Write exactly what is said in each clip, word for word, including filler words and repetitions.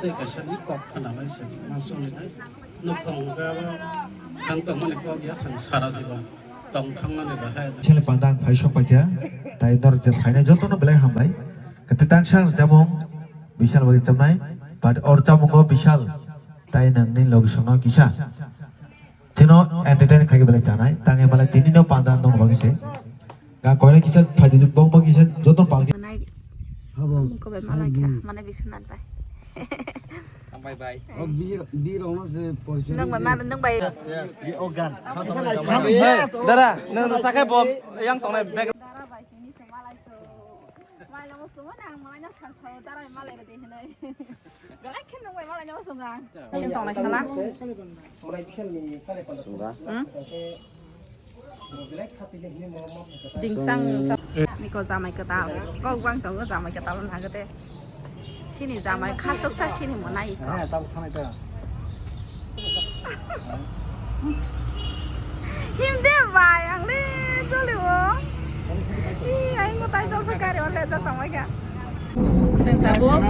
Tei kaisa ni kok khna bai se ma songwi nai. Nukhung hwnkhe abo thang tongmani kok ya chwng sara jibon tong thangnani bahai. Chini panda ang phai sok paikha, tai norok je phainai jotono belai hambai. Kete tang sang chamung Bishal bai chamnai, but or chamungo Bishal tai nangni logisongno kisa. Chino entertain khai belai chanai, tangwi malai tini no panda nong bagi se. Ga koina kisa phaidi bong bagi se joto pal. Manai. Sabo. Ko be malai kha, mane Biswanath bai. Bye bye. O bi bi rong no se porichoi. Nang bai mal nang bai. Ye o gan. Dara, nang sakai bom yang tongnai bag. Dara bai sini se malai so. Malai mo so nang malai na sa so dara malai de hinai. Galai khen nang bai malai na so nang. Sing tongnai sala. Sungga. Hmm? Dingsang sa-, niko jamai kwtal. Kok bang tongo jamai kwtal na gede. Sini jamai khasuk sa sini monai. Eh, tabuk thanai ta. Himde bai ang le jolio. Ih, aing mo tai jol sa gari ole jol tongmai kha. Chwng tabuk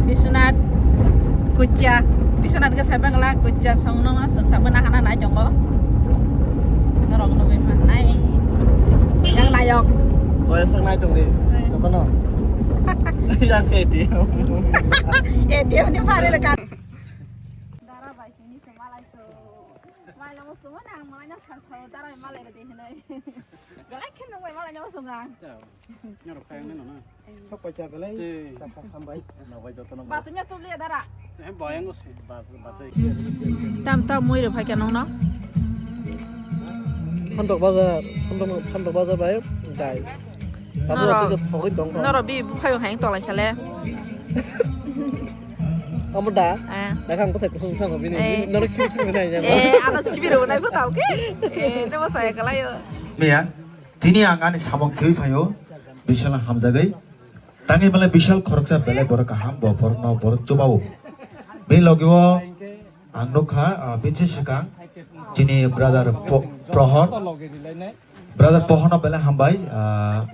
Biswanath Kucha, Biswanath khe sai bangla Kucha song no chwng tabuk nahana nai tongo. Norok nugwi mannai. Yang nayok. Soya sang nai tongdi. Jotono. Yang A T M. A T M ni phare le kan. Dara bai sini se malai so. Malai mo so na malai na san so dara malai re de hinai. Galai khen nang bai malai na so ngang. Norok kaya nai no na. Sok paisa belai. Tei. Tapa hambai. Nokbai jotono. Bas nya tu le dara. Eh, bayang se. Bas, bas. Tam tam mui re phai khe nong no. Phandok bazar, phandok, phandok bazar bai dai. Norok, norok bi buphai hai tolai khale. Amo da? Eh. Da kang bwsai kusung thango bini. Eh. Bini norok khibi thangwi nai ya. Eh, ano khibi rw nai bo tau ke. Eh, tebo saya kalai o. Miya, tini ang ani samung khibi phaio. Bishal hamjagwi. Tangwi belai Bishal khoroksa belai borok kaham, bo borokno borok chubao. Bini logi o ang nukha, ah, bini swkang chini brother Po-, Prohor. Brother Pohorno belai hambai, ah,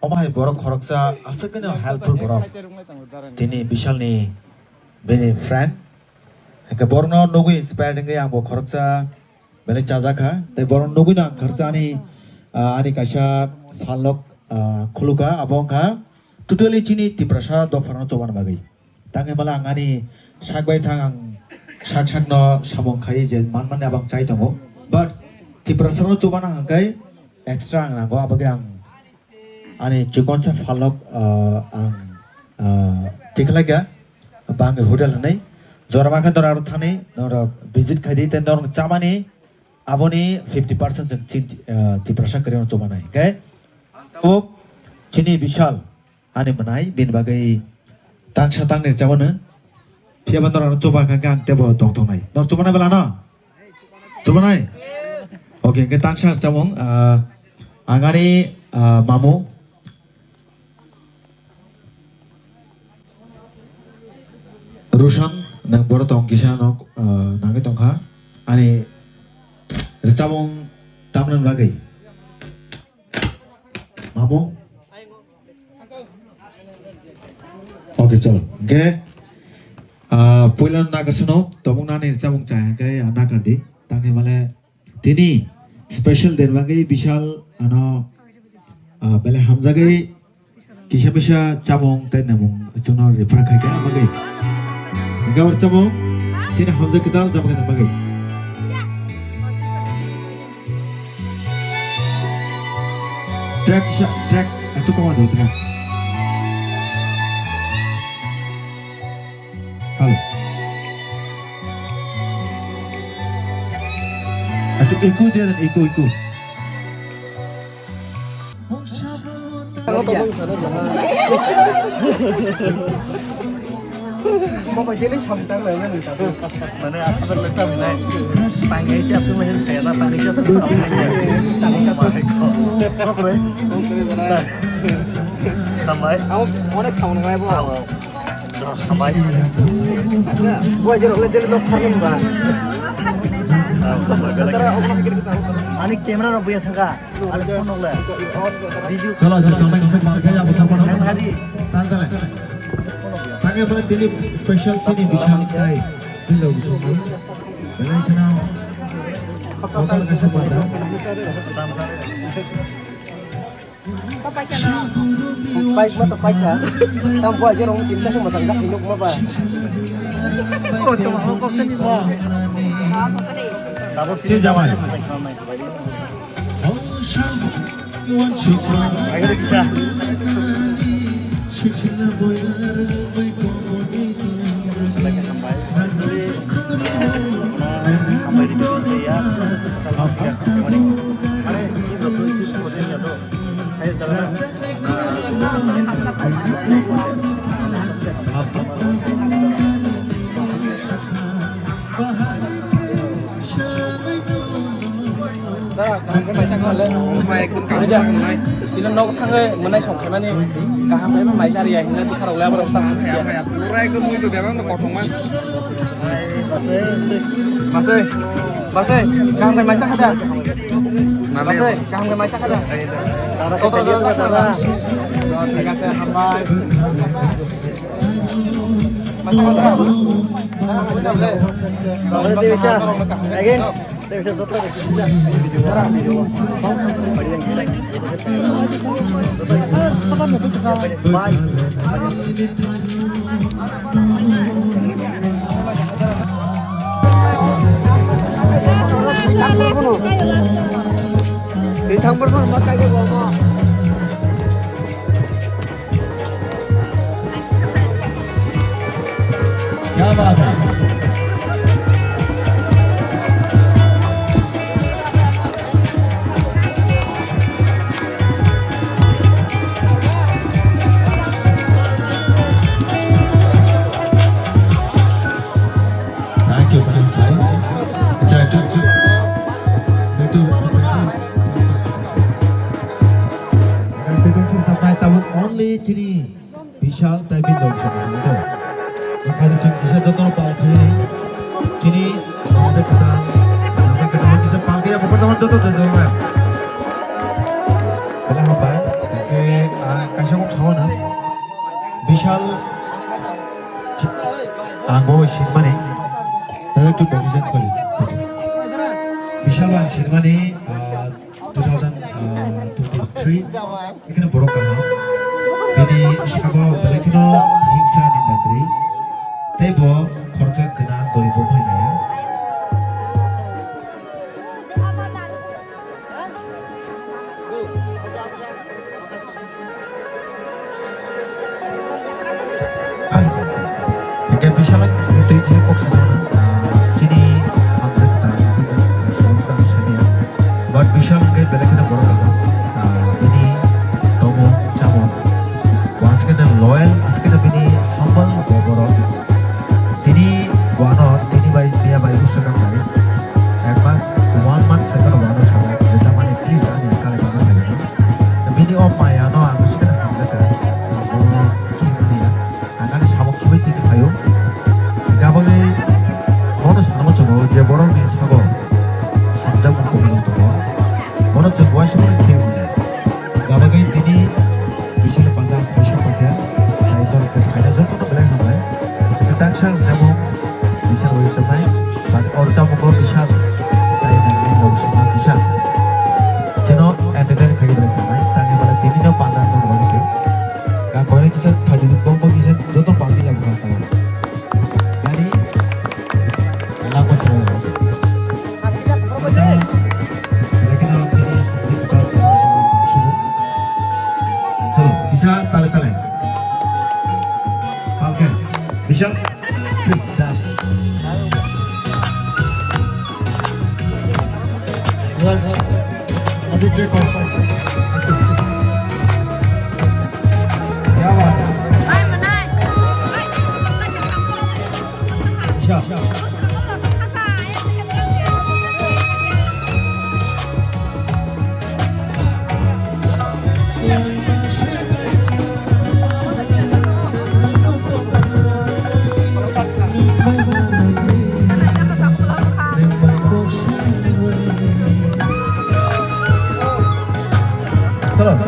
omo hai borok khoroksa aswk khe no helpful borok. Tini Bishalni bini friend. Hwnkhe borokno nugwi inspired wngwi ang bo khoroksa belai chajakha. Tei borokno nugwi no ang khoroksa ani, ah, ani kaisa phalok, ah, khulukha, abo wngkha totally chini Tiprasa dopharokno chobana bagwi. Tangwi mala ang ani sak bai thang ang sak sakno samung khai je man mani abang chai tongo. But Tiprasarokno chubana hwnkhe extra ang nango, abagwi ang ani chikonsa phalok, ah, ang, ah, tikhlaikha bangwi hotel hwnwi. Jora ma khe norok aro thani norok visit khai di tei norok chamani aboni fifty percent chwng chin-, ah, Tiprasa kwrwino chubanai. Hwnkhe tabuk chini Bishal ani mwnai, bini bagwi tangsa tangni rwchapmano. Phiya ba norokno chuba kha khe ang teibo tongthoknai. Norok chubanai belano? Chubanai? Okay, hwnkhe tangsa rwchapmung, ah, ang ani, ah, mamu Rushan, nwng boro tong kisa no, ah, nangwi tongkha. Ani rwchapmung tamnani bagwi. Mamu? Okay, chalo. Hwnkhe, ah, puila nakarsa no, tobok nani chamung chaya hwnkhe, ah, nakar di. Tangwi male tini special den bagwi Bishal ano, ah, belai hamjagwi kisa misa chamung tei namung chwngno refer khai khe, ah, bagwi. Hwnkhe abo chamung chini hamjak kwtal jama khe bagwi. Track sa-, track ekটু কমা দাও, track. Hello. একটু echo দিয়ে দেন, echo, echo. Mobile jeli samtang lai nang ta. Mane asal le tam nai. Pangai si apung le saya na pangai si apung samtang. Tamai. Amo onek samung nang lai bo. Samai. Acha. Bo jero le jeli nok thang ba. Ani camera rok buya thangka. Ani phone rok le. Video. Chalo, chalo, chalo, kisa mal kaya, busa phone. Yang tadi. Tal, tal. Tangke bole tini special chini Bishal kai. Tini lo Bishal kai. Belai kheno. Hotel kaisa pada. Paik ma to paik ka. Tam bo aja rong tinta sama tangka inuk ma ba. Oh, to ma kok sini ba. Tabuk sini jamai. Kaham khe maisa kha le. Omo ekdom kaham khe nai. Tini nok thangwi mwnai song khaimani kaham khe maisa riya hinwi bwkha rok le abo rok ta song khe. Pura ekdom mui to bebak no kothok man. Basai, basai, kaham khe maisa kha da. Basai, kaham khe maisa kha da. Kotor jora ta kha da. Thik ase, hambai. Maisa kha da. Kaham khe maisa kha da. Again. क्या बात है। Thank you, thank you. Acha, acha, acha. Itu. Ang tekan sing sampai tabuk only chini. Bishal tai bini rok sama sama to. Ang kari chini kisa joto no pal khaini. Chini, ang kata, ang kata kisa pal kaya bokor joto joto joto. Bela hambai. Oke, ah, kaisa kok sawo na. Bishal. Ang bo sinmani. Tadi tu bagi jen kali. Bishal bang sinmani, ah, two thousand twenty-three. Ekheno borok kaham. Bini sabo belai kheno hingsa ni nagri. Tei bo khoroksa gwnang gorib bo phainai. Hingke Bishal twi khe kok sajagna. Chini hamjak ta, twi khe kok sajagna. But Bishal hingke belai kheno borok kaham. Bini tongmung chamung. Bo aswk khe loyal, aswk khe bini humble bo borok. Tini bo ano tini bai, tiya bai bwswk ang bai. Ekbar one month second bo ano sanai, jeta mani please ani kale kama lagi. Bini o maya no ang bwswk khe hamjak ta. Ang bono khe mani ya. Ang ani samung khibai twi phaio. Gabagwi bono sanma chwngno je borokni sabo hamjakmung kubui tongo. Bono chwng uaisa mano khiui manya. Gabagwi tini Bishal panda kaisa paikha. Tei borok khe phaina jotono belai hambai. Kwtal sak jemon Bishal bai chwnai. But or chamungo Bishal tei nangni lobisima Bishal. Chwngno entertain khaiwi belai thangnai. Tangwi mano tinino panda tongmani se. Ga koina kisa phaidi bombo kisa joto party ya bukan tahu. Dari lama saya. Hello, bisa tale tale. Oke, bisa. Palke.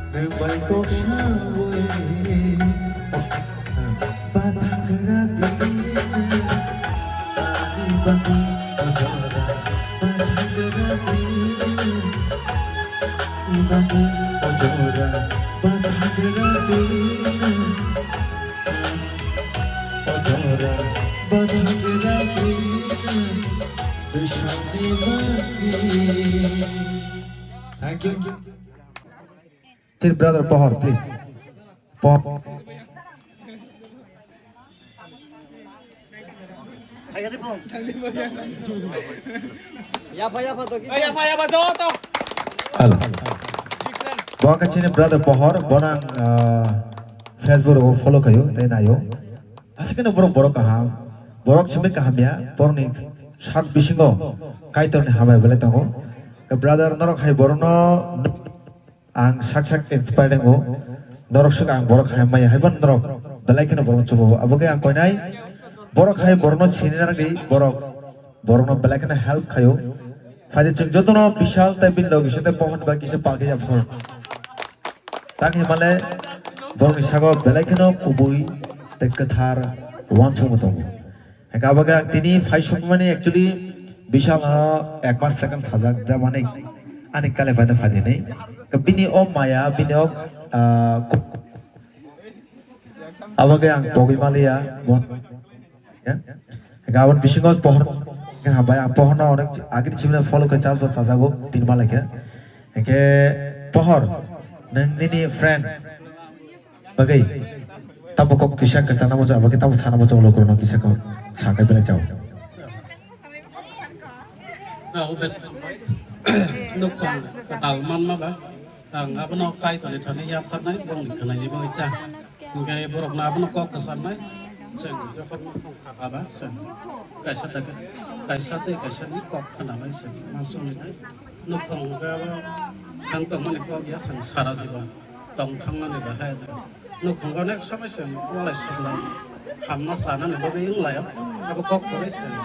Nwng bai kok sawi bathagra di, ani bagwi o jora bathagra di, ani bagwi o jora bathagra di, o jora bathagra di, bwsakni bagwi. Thank you. Sir, brother Pohor, please. Pohor. Hello. Bo khe chini brother Pohor, bono ang, ah, Facebook o follow khaio, tei naio. Aswk khe borok, borok kaham, borok simi kaham ya, borokni sak bisingo Kaitorni hambai belai tongo. Brother, norok hai borokno Ang sak sak inspired wngo. Norok swk ang borok hai maya hai phano norok belai kheno borok chubago. Abo khe ang koinai borok hai borokno sini nang di, borok borokno belai kheno help khaio. Phaidi chwng jotono Bishal tei bini logi se tei Pohor ni bagwi kisa palkhe ya phone. Tang himale borokni sago belai kheno kubui tei kwthar uansukma tongo. Hingke abo khe ang tini phai sokmani actually Bishal no ek mas second sajak da mani ani kale pai no phai di ni. Ke bini o maya, bini o, ah, ku-, abo khe ang pogwi maliya, bon. Ya? Gabon bisingo pohor khe hambai, ang pohorno onek agini chimino follow khe chance bo chajago tin malai khe. Hingke pohor, neng nini friend bagwi tamo kok kisa kwchangna muchung, abo khe tamo sana muchung, lokrono kisa kok sakai belai chao. Nukhung kwtal manma ba, ang abono Kaitorni thani yapharnai, bongni khwnani bagwi ta. Hingke borokno abono kok kwcharnai, chwng jokhon nukhung khakaba, chwng kaisa tei kaisa ni kok khwnanai, chwng ma chungnai. Nukhung hwnkhe abo thang tongmani kok ya, chwng sara jibon tong thangnani bahai no. Nukhung onek somoi chwng walai sokla hamna chanani bagwi wng lai o. Abo kok kwrwi chwng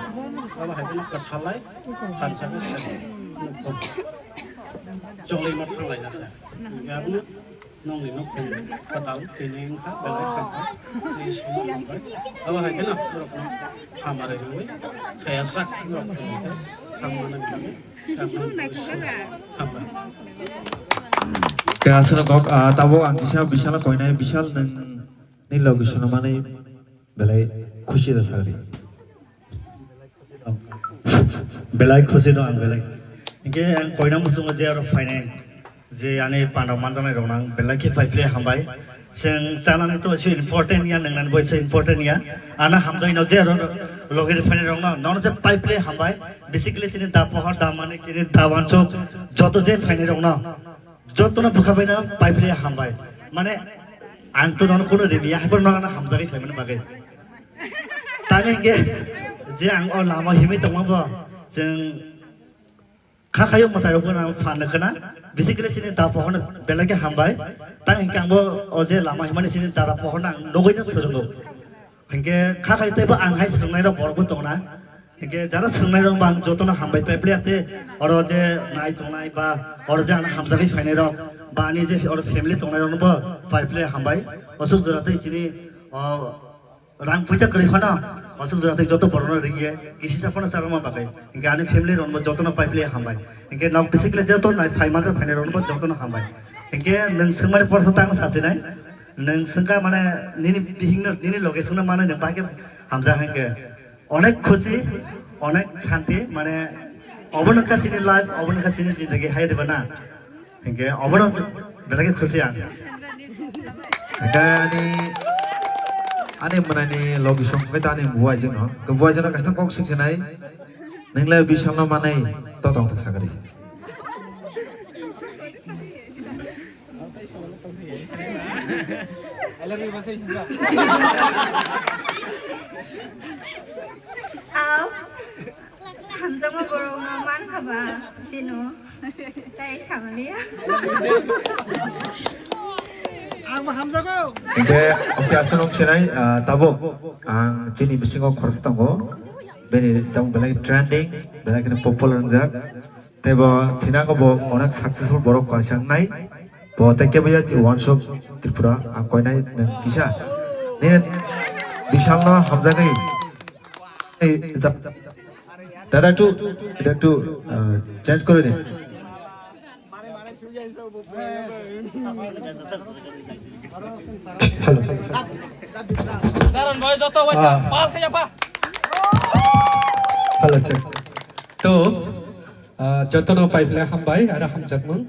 abo hai kheno kwthalai thansa khe chwng nukhung chongwi ma thanglai na kha. Hingke abono nongni nukhung kwtal tini wngkha, belai hamkha. Tei songwi wngkha. Abo hai kheno borokno hamari rwui thaya sak borok tongkhe hamma nang. Khe aswk kok, ah, tabuk ang kisa Bishalno koinai, Bishal nwng ni logi swnamani belai khusi da sagri. Belai khusi no ang belai. Hingke ang koina muchungo je aro phainai, je ani panda manjaknai rok nang belai khe pai phle hambai. Chwng chanani to se important ya, nwngnani bo se important ya. Ano hamjaknai no je aro logi phainai rok no, nono je pai phle hambai. Basically chini da pohor da mani chini da wansuk joto je phainai rok no. Jotono bwkha bai no pai phle hambai. Mane, ang to nono kuno rimi ya, haiphano nono hamjagwi phaimani bagwi. Tani hingke je ang o lama himwi tongma bo, chwng kha khayo mwtai rok bo nang phan khna. Basically chini da pohorno belai khe hambai. Tani hingke ang bo o je lama himani chini dara pohorno ang nugwi no swrwngo. Hingke kha khai teibo ang hai swrwngnai rok borok bo tongna. Hingke jara swrwngnai rok bang jotono hambai pai phle ate oro je nai tongnai ba oro je ano hamjagwi phainai rok ba ani je oro family tongnai rok bo pai phle hambai. Osuk jora tei chini o rang puisa kwrwi phano osuk jora tei joto borokno ringye kisi sa phano charwma bagwi. Hingke ani family rok bo jotono pai phle hambai. Hingke nok basically joto nai phai manjak phainai rok bo jotono hambai. Hingke nwng swngmani porsa tang sachinai. Nwng swngkha mane nini bihikno, nini loge swngna mane nwng bahai khe hamjak hai khe. Onek khusi, onek shanti, mane obono kha chini life, obono kha chini jindagi hai diba na. Hinkhe obono belai khe khusi ang. Hinkhe ani, ani mwnani logi song khe ani buai jeno. Buai jeno kaisa kok sing sinai. Nwngle Bishalno manai to tong thak sagri. Aw, hamjakma borokno mankha ba, sino. Tai samaliya. Ang bo hamjago. Hingke, hingke aswk wng sinai, ah, tabuk ang chini bisingo khoroksa tongo. Bini jang belai trending, belai kheno popular wngjak. Tei bo thinango bo onek successful borok kaisa wngnai. Bo tei kebo ya chi wansuk Tripura ang koinai nwng kisa. Nini Bishalno hamjakgwi. Ei, jab-, dada, একটু, এটা একটু, আহ, চেঞ্জ করে দিন। হ্যালো। দাঁড়ান ভাই, যত পয়সা, আহ। মাল খাইয়া পা। Hello, check. তো, আহ, যতন পাইলে হামবাই আর হামজাকমুন।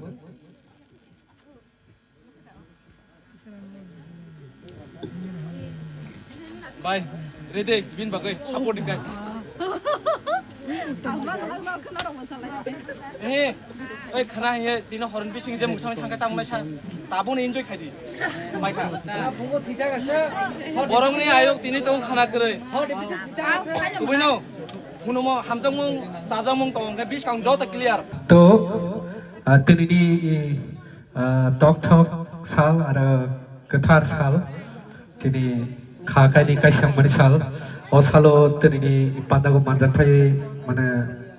Bai, ready, bini bagwi supporting guys. Eh, oi khana he, tino horon bising je muksang thangka tamo naisa, tabung enjoy khai di. Bai kha. Borokni ayuk tini tong khana kwrwi. Kubui no, hunumo hamjakmung, chajakmung tong khe biskang joto clear. To, ah, tini ni, ah, tokthok sal aro kwthar sal, chini kha kaini kaisangmani sal. O salo tini pandago manjak phai, mane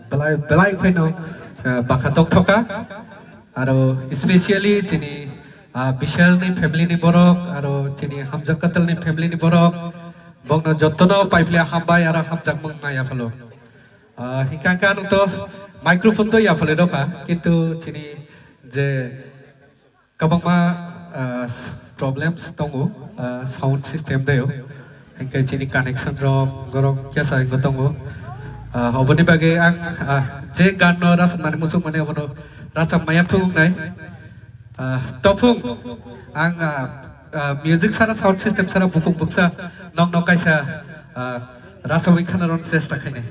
belai, belai khaino, ah, bakha tokthoka. Aro specially chini, ah, Bishalni family ni borok, aro chini Hamjak Katalni family ni borok, bokno jotono paiphle hambai aro hamjakmung maya phalo. Ah, hingka hingka nung to microphone to yaphale doka, kintu chini je kwbangma, ah, problems tongo, ah, sound system deo. Hingke chini connection rok, borok kesa hingo tongo. Ah, oboni bagwi ang, ah, je gan no rachapmani muchung mani obono rachap maya phunuknai. Ah, tophung ang, ah, ah, music sara sound system sara bukuk buksa nokno kaisa, ah, rachapwi khwnarokno chesta khainai.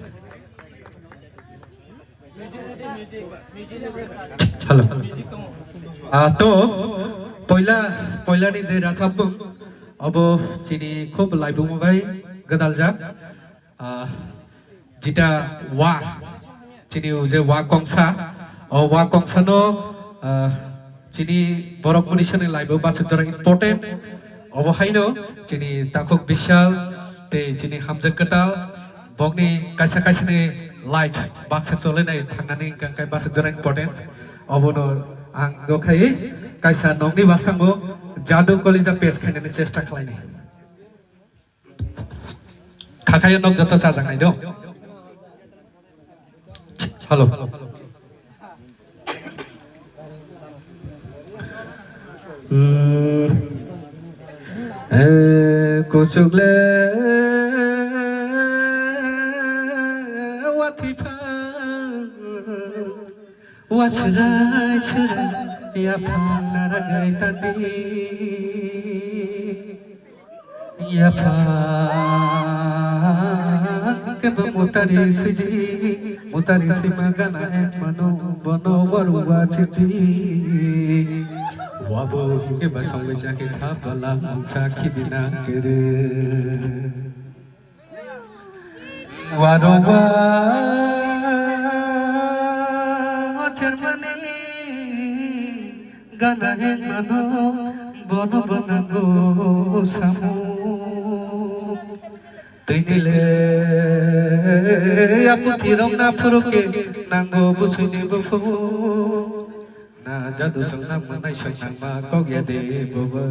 Hello. Ah, to, poila, poila ni je rachapmung, obo chini khub laibuma bai gwdaljak. Ah, jita wa, chini o je wa kongsa, o wa kongsa no, ah, chini borok muni sani laibo bachuk jora important. Obo haino chini takhuk Bishal tei chini hamjak kwtal bokni kaisa kaisa ni life baksa cholenai thangnani hwnkha khe baksa jora important. Obono ang dokhai kaisa nokni bwskango Jadu Kolija page khainani chesta khlainai. Khakhayo nok joto chajaknai do. Hello. Hmm. Eh, kuchuk le wathi pha. Wa sujai sujai yaphang naragai tadi. Yaphang kebo mutari sidi, mutari sima gana ek manu bono waru wa chiti. Wabo hingke basong bejake khapala mangsa khibina kere. Waroba chermani gana hengmano bono bonango samu. Tini le aputi rok na phuruke nango busuni bufu. Na jadu song nang manai song nang ma kok ya de bobo.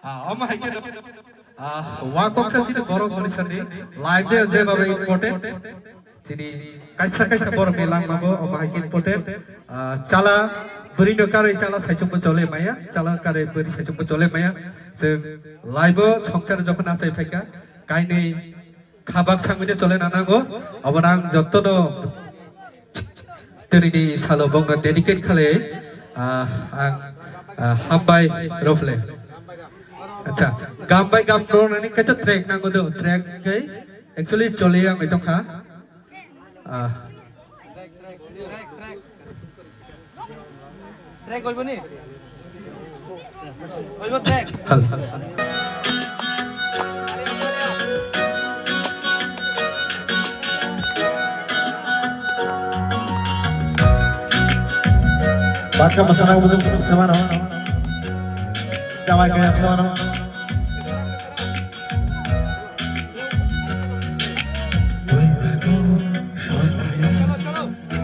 Ah, omo hai khe, ah, wa kok sa sini borok mani sani live je je babai important. Sini kaisa kaisa borok ni lang mago omo hai khe important. Ah, chala bwrwi no karwi chala saichung bo chole maya, chala karwi bwrwi saichung bo chole maya. Chwng live o songchar jokhon achai phaikha, kainwi kha baksa mine chole na nango, obo ang jotono tini ni salo bongno dedicate khale, ah, ang, ah, hambai rofle. Acha, gam bai gam rok nani kaisa track nango do, track kai actually chole ang itokha. Ah. Track goiboni? Goibo track. Hal, hal, hal. Bangka masana udah semana. Damai kaya semana.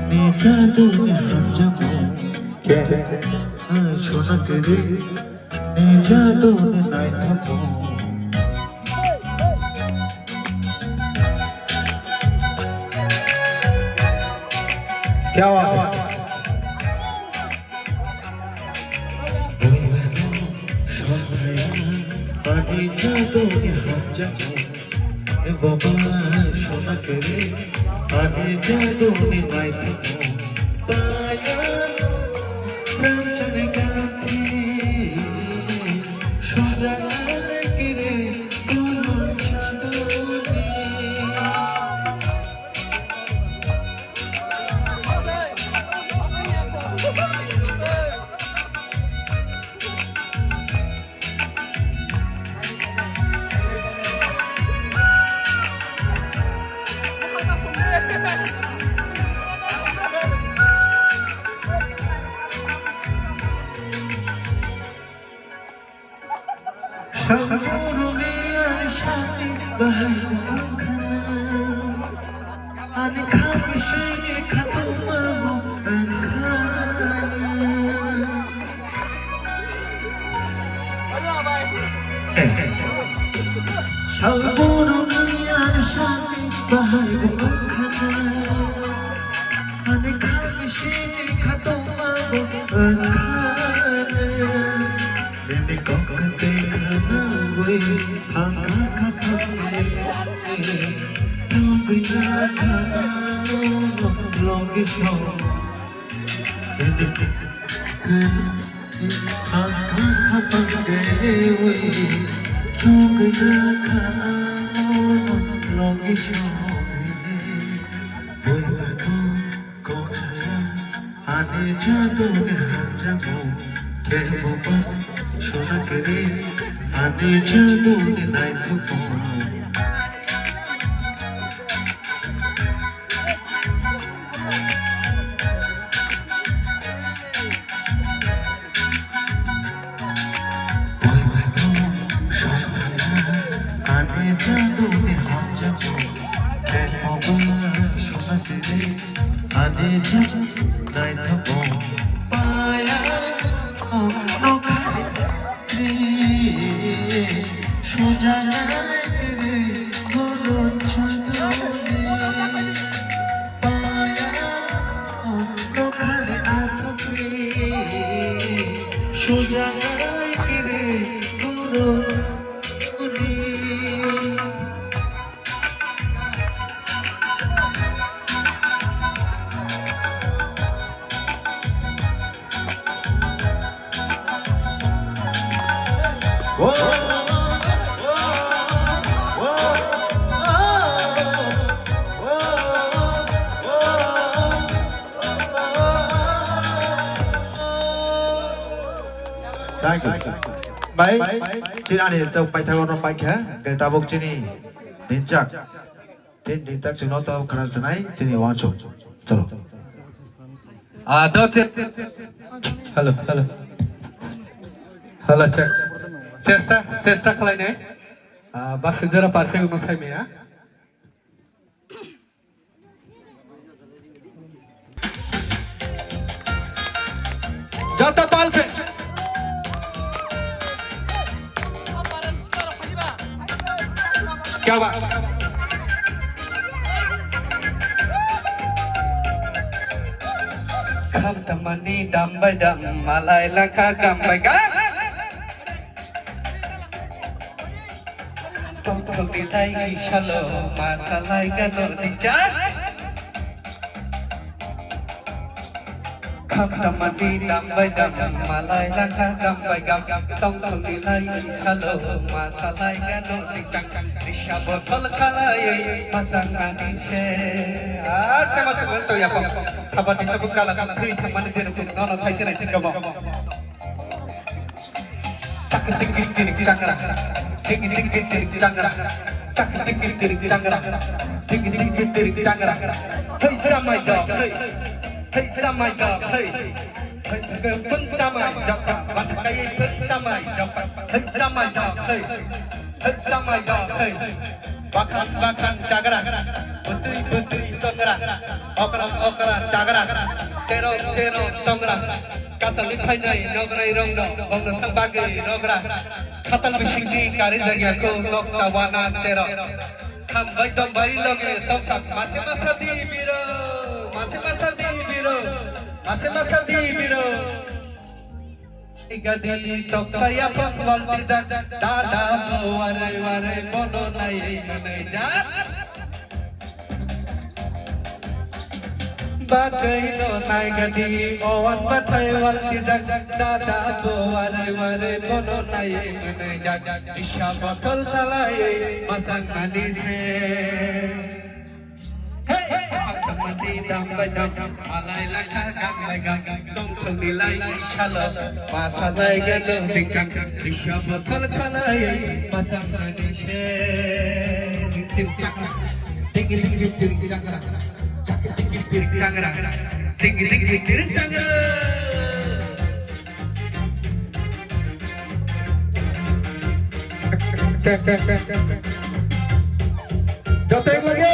Ni jaduni hamjamo. Ke? Sona kere. Ni jaduni naithamo. Kya baat hai? Ani jaduni hamjamo. Baba sona kere, ani jaduni naithamo. Paya ranchani gati, soja kere, kono jaduni. Saburuni ani sati bahai tongkhana. Ani kha bisini khatungma bo wngkhana. Saburuni ani sati bahai tongkhana. Ani kha bisini khatungma bo wngkhana. Ui, thangkha kha kha, tugui na kha, logi song. Thangkha kha bangde ui, tugui na kha, logi song. Ui, bakho. Kok saya ani jaduni hamjakmung, keboba sona kiri ani jaduni naithokmung. Ani jaduni hamjakmung, keboba sona kiri ani jaduni naithokmung. Paya nokha sujagai kiri guru chaduni. Paya nokha athukri sujagai kiri guru chaduni. Thank you. Bai, chini ani rwchap paithago no paikha, hwnkhe tabuk chini ninchak. Tin tin tak chwngno tabuk khwna rwchanai chini uansuk. Chalo. Ah, do che-, hello, hello. Hello, check. Chesta, chesta khlainai. Ah, bas jora parse uno sai maya. Joto bal phe-, kya ba? Kham tamani dam bai dam, malai lakha gam bai gam. Tongthokni lai salo ma salai gano rijak. Kham tamani dam bai dam, malai lakha gam bai gam. Tongthokni lai salo ma salai gano rijak. Risa bothol khalai masang ani se. Ah, sema sema to yapong. Thabati sabuk kala kala thui thamani denu nono thai chenai singkamo. Chak tik tik tik chak rak. Tik tik tik tik chak rak. Chak tik tik tik chak rak. Tik tik tik tik chak rak. Hey samai jok hey. Hey samai jok hey. Hey pun samai jok. Bas kai pun samai jok. Hey samai jok hey. Hey samai jok hey. Bakhan bakhan chak rak. Butui butui tong rak. Okra okra chak rak. Cherok cherok tong rak. Kachangni phainai nograi rokno, bongno sa bagwi rogra. Khatal bisingni kari jagya ko nok chawana chero. Kham bai dom bai logi toksa mase masa di biro, mase masa di biro, mase masa di biro. Gadi toksa ya pok lol tijak, dada bo warai warai bono nai nai jak. Bachaino naigadi, owan bathai wal tijak, dada bo warai warai bono nai mwnai jak. Isa botol talai masang mani se. Hey, hey, hey. Tamati dam bai dam, malai lakha gam bai gam. Tongthokni lai salo, ma sajai gano dikjak, dikya bothol khalai, ma samani se. Dikjak, dikjak, dikjak, dikjak. Joto ek lage.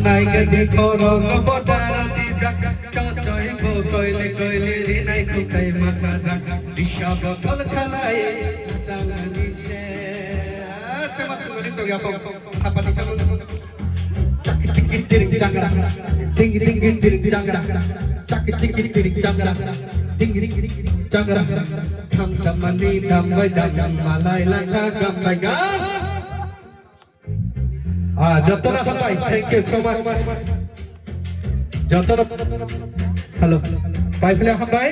Ai gadi khorok bodar dijak, chochoi bo koile koile rinai khukai masajak, disha botol khalai changani se. Ah, sema sungani to yapong, thapani sabu. Chak tik tik tirik chakra, ting ting ting tirik chakra, chak tik tik tirik chakra, ting ting ting tirik chakra. Kham khamani dam bai dam, malai lakha gam bai gam. Ah, jotono hambai, thank you so much. Jotono, hello, pai phile hambai.